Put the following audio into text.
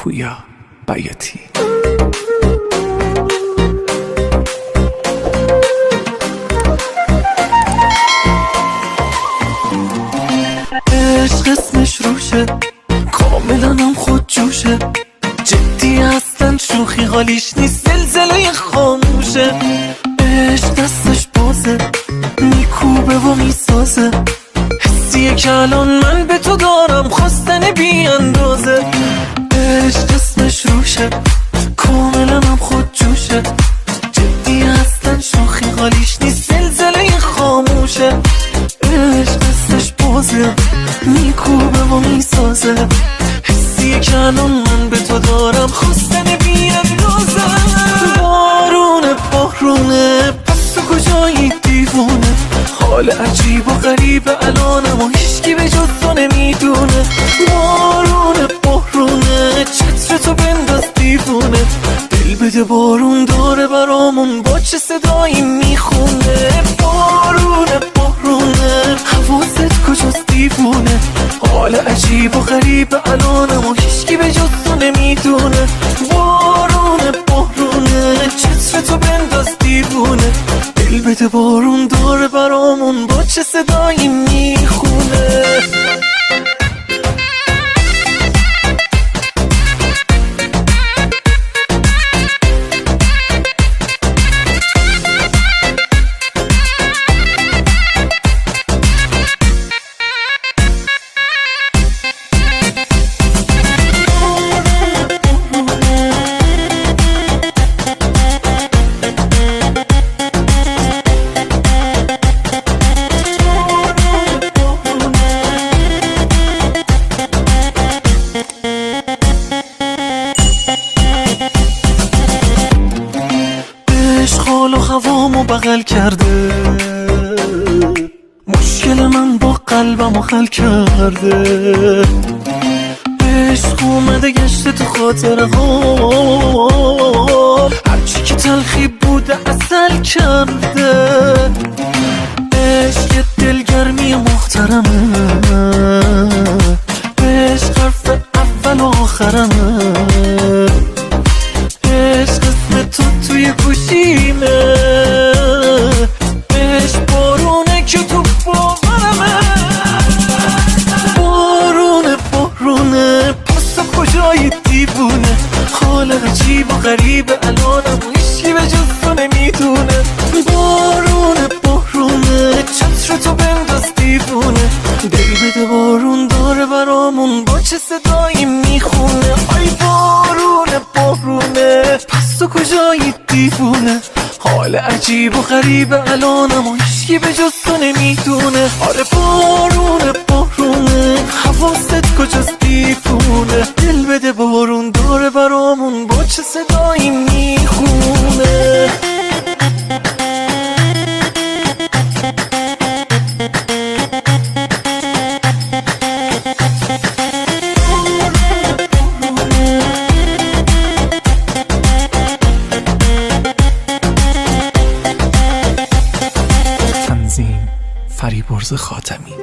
پویا بیاتی. عشق اسمش روشه، کاملا هم خودجوشه، جدی اصلا شوخی حالیش نیست، زلزله خاموشه. عشق دستش بازه، میکوبه و میسازه، حسیه که الان من به تو دارم خواستن بی اندازه. عشق اسمش روشه، کاملا هم خودجوشه، جدی اصلا شوخی حالیش نیست، زلزله خاموشه. عشق دستش بازه، میکوبه و میسازه، حسیه که الان من به تو دارم خواستن بی اندازه. بارونه بارونه، پس تو کجایی دیوونه؟ حال عجیب و غریب الانم و هیچکی به جز تو نمیدونه. بارونه بارونه، چتر تو بنداز دیوونه، دل بده بارون داره برامون با چه صدایی میخونه. بارونه بارونه، حواست کجاست دیوونه؟ حال عجیب و غریب الانم و هیچکی به جز تو نمیدونه. بارونه بارونه، چتر تو بنداز دیوونه، دل بده بارون داره برامون با چه صدایی میخونه. هوامو بغل کرده، مشکل من با قلبمو حل کرده، عشق اومده گشته تو خاطره ها، هرچی که تلخی بوده عسل کرده. عشق دلگرمی محترمه، عشق حرف اول و آخرمه، عشق اسم تو توی گوشیمه، عشق بارونه که تو باورمه. بارونه بارونه، پس تو کجایی دیوونه؟ حال عجیب و غریب الانم و هیچکی به جز تو نمیدونه. بارونه بارونه، چتر تو بنداز دیوونه، دل بده بارون داره برامون با چه صدایی میخونه. آی بارونه بارونه، پس تو کجایی دیوونه؟ حال عجیب و غریب الانم و هیچکی به جز تو نمیدونه. آره بارونه بارونه، حواست کجاست دیوونه؟ دل بده بارون داره برامون با چه صدایی میخونه. تنظیم فریبرز خاتمی.